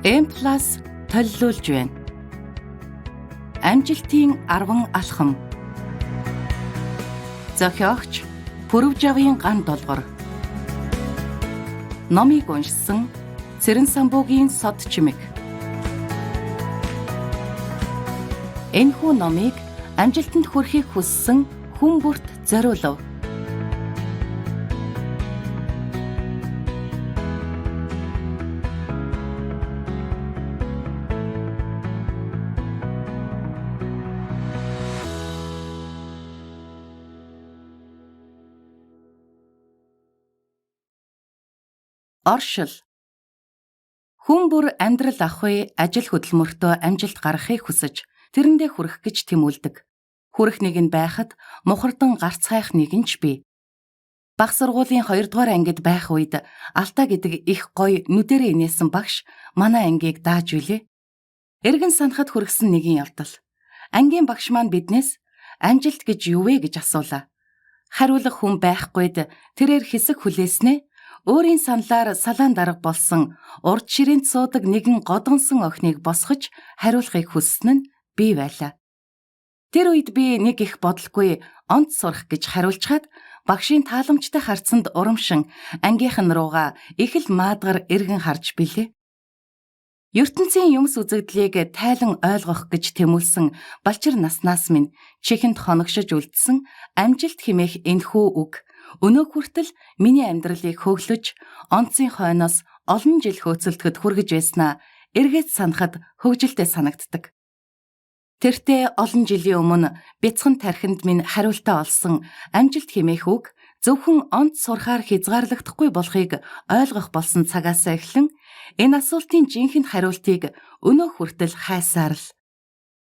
M+ толилуулж байна. Амжилтын 10 алхам. Зохиогч Пүрэвжавын ган долгор. Номыг уншсан Цэрэн самбуугийн сод чимэг. Энэхүү номыг амжилтанд хүрэхийг хүссэн хүн бүрт зориулав. Оршил. Хүн бүр амьдрал авахыг, ажил хөдөлмөртөө амжилт гаргахыг хүсэж, тэрэндээ хүрэх гэж тэмүүлдэг. Хүрэх нэг нь байхад мухардан гарц хайх нэг нь ч бий. Баг сургуулийн 2 дугаар ангид байх үед Алтаа гэдэг их гоё нүдэрээ инээсэн багш манай ангийг дааж билээ. Эргэн санахад хүргэсэн нэгэн явдал. Ангийн багш маань биднээс амжилт гэж юу вэ гэж асуулаа. Хариулах хүн байхгүйд тэрээр хэсэг хүлээснээ өөрийн саналаар салаан дарга болсон урд ширээнд суудаг нэгэн годгонсон охиныг босгож хариулахыг хүссэн нь би байлаа. Тэр үед би нэг их бодлогүй онц сурах гэж хариулчхаад багшийн тааламжтай харцанд урамшин ангийнхан руугаа их л маадгар эргэн харж билээ. ертөнцийн юмс үзэгдлийг тайлан ойлгох гэж тэмүүлсэн балчир наснаас минь чихэнд хоногшиж үлдсэн амжилт хэмээх энэхүү үг өнөө хүртэл миний амьдралыг хөглөж, онцын хойноос олон жил хөөцөлдөхөд хүргэж байснаа эргээд санахад хөгжилтэй санагддаг. Тэртээ олон жилийн өмнө бяцхан тархинд минь хариултаа олсон амжилт хэмээх үг зөвхөн онц сурахаар хязгаарлагдахгүй болохыг ойлгох болсон цагаасаа эхлэн энэ асуултын жинхэнэ хариултыг өнөө хүртэл хайсаар л.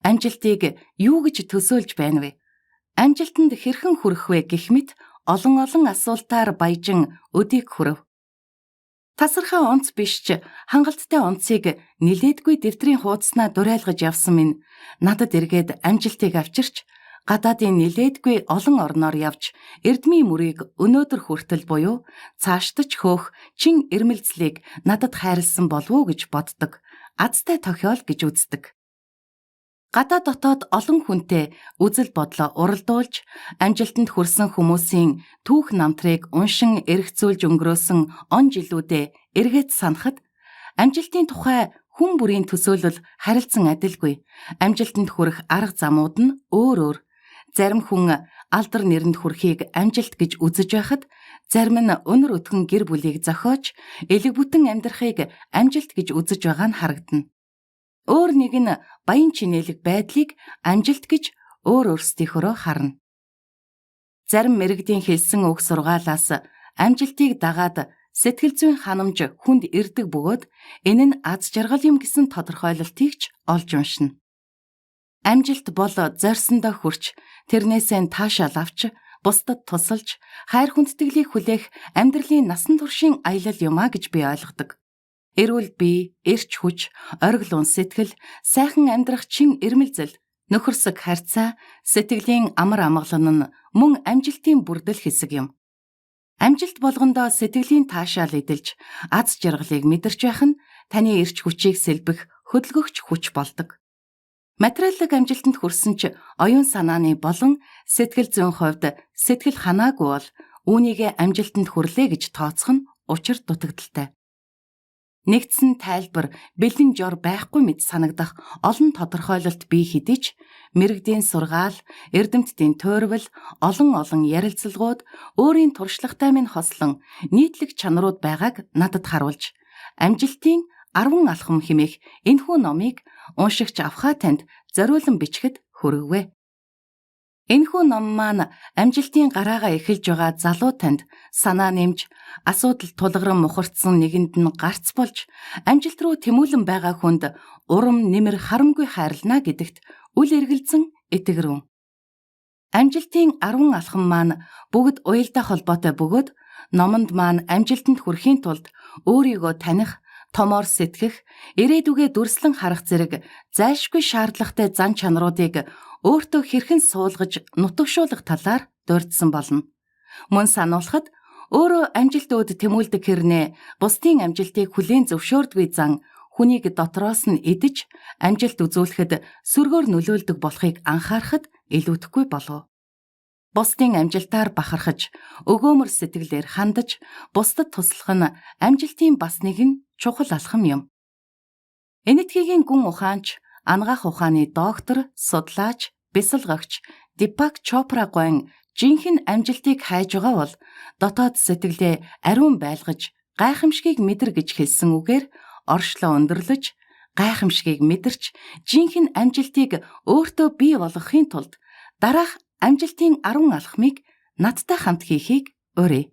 Амжилтыг юу гэж төсөөлж байна вэ? Амжилтанд хэрхэн хүрэх вэ гэх мэт олон олон асуултаар баяжин өдийг хүрэв. Тасархай онц биш ч хангалттай онцыг нилээдгүй дэвтрийн хуудаснаа дуриалгаж явсан минь надад эргээд амжилтыг авчирч гадаадын нилээдгүй олон орноор явж эрдмийн мөрийг өнөөдөр хүртэл буюу цаашдаж хөөх чин эрмэлзлийг надад хайрлсан болов уу гэж боддог. Азтай тохиол гэж үздэг. Гадаа дотоод олон хүнтэй үзэл бодлоо уралдуулж, амжилтанд хүрсэн хүмүүсийн түүх намтрыг уншин эргцүүлж өнгөрөөсөн он жилүүдээ эргээд санахад амжилтын тухай хүн бүрийн төсөөлөл харилцан адилгүй. Амжилтанд хүрэх арга замууд нь өөр өөр. Зарим хүн алдар нэрэнд хүрэхийг амжилт гэж үзэж байхад, зарим нь өнөр өтгөн гэр бүлийг зохиож, элэг бүтэн амьдрахыг амжилт гэж үзэж байгаа нь харагдана. Өөр нэг нь баян чинээлэг байдлыг амжилт гэж өөр өөрсдийнхөөрөө харна. Зарим мэргэдийн хэлсэн үг сургаалаас амжилтыг дагаад сэтгэл зүйн ханамж хүнд ирдэг бөгөөд энэ нь аз жаргал юм гэсэн тодорхойлолтыг ч олж уншина. Амжилт бол зорьсондоо хүрч, тэрнээсээ таашаал авч, бусдад тусалж, хайр хүндэтгэлийг хүлээх амьдралын насан туршийн аялал юм а гэж би ойлгодог. Эрүүл бие, эрч хүч, оргил ун сэтгэл, сайхан амьдрах чин эрмэлзэл, нөхөрсөг харьцаа, сэтгэлийн амар амгалан нь мөн амжилтын бүрдэл хэсэг юм. Амжилт болгондоо сэтгэлийн таашаал эдэлж, аз жаргалыг мэдэрч байх нь таны эрч хүчийг сэлбэх хөдөлгөгч хүч болдог. Материаллык амжилтанд хүрсэн ч оюун санааны болон сэтгэл зүйн хувьд сэтгэл ханаагүй бол үүнийгээ амжилтанд хүрлээ гэж тооцох нь учир дутагдaltaй. Нэгдсэн тайлбар, бэлэн жор байхгүй мэт санагдах олон тодорхойлолт бий хэдий ч мэргэдийн сургаал, эрдэмтдийн туйрвал, олон олон ярилцлагууд өөрийн туршлагатай минь хослон нийтлэг чанарууд байгааг надад харуулж, амжилтын 10 алхам хэмээх энэхүү номыг уншигч авхаа танд зориулан бичихэд хүргэвэ. Энэхүү ном маань амжилтын гараагаа эхэлж байгаа залуу танд санаа нэмж, асуудал тулгаран мухарцсан нэгэнд нь гарц болж, амжилт руу тэмүүлэн байгаа хүнд урам нэмэр харамгүй хайрлана гэдэгт үл эргэлзэн итгэрүүн. Амжилтын 10 алхам маань бүгд уялдаа холбоотой бөгөөд номонд маань амжилтанд хүрэхийн тулд өөрийгөө таних, томоор сэтгэх, ирээдүгээ дүрслэн харах зэрэг зайлшгүй шаардлагатай зан чанаруудыг өөртөө хэрхэн суулгаж нутагшуулах талаар дурдсан болно. Мөн сануулхад өөрөө амжилт өөд тэмүүлдэг хэрнээ бусдын амжилтыг хүлээн зөвшөөрдгүй зан Хүнийг дотроос нь идэж амжилт үзүүлэхэд сөргөөр нөлөөлдөг болохыг анхаарахад илүүтэхгүй болов. Бусдын амжилтаар бахархаж, өгөөмөр сэтгэлээр хандаж, бусдад туслах нь амжилтын бас нэгэн чухал алхам юм. Энэтхэгийн гүн ухаанч, анагаах ухааны доктор, судлаач, бясалгагч Дипак Чопра гуайн жинхэнэ амжилтыг хайж байгаа бол дотоод сэтгэлээ ариун байлгаж гайхамшигыг мэдэр гэж хэлсэн үгээр оршлоо өндөрлөж, гайхамшигыг мэдэрч, жинхэнэ амжилтыг өөртөө бий болгохын тулд дараах амжилтын 10 алхмыг надтай хамт хийхийг урья.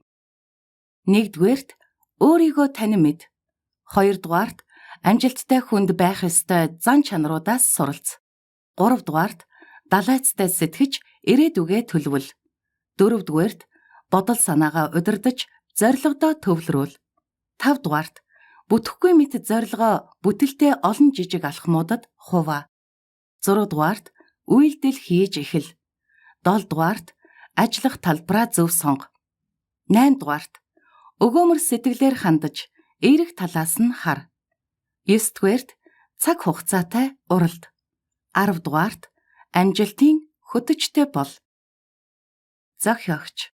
Нэгдүгээрт, өөрийгөө танин мэд. Хоёрдугаарт, амжилттай хүнд байх ёстой зан чанаруудаас суралц. Гуравдугаарт, далайцтай сэтгэж ирээдүгээ төлөвл. Дөрөвдүгээрт, бодол санаагаа удирдаж зорилгодоо төвлөрүүл. Тавдугаарт, бүтэхгүй мэт зорилгоо бүтэлтэй олон жижиг алхмуудад хуваа. Зургаадугаарт, үйлдэл хийж эхэл. Долдугаарт, ажиллах талбараа зөв сонго. Наймдугаарт, өгөөмөр сэтгэлээр хандаж эерэг талаас нь хар. Есдүгээрт, цаг хугацаатай уралд. Аравдугаарт, амжилтын хөтөчтэй бол. Зохиогч.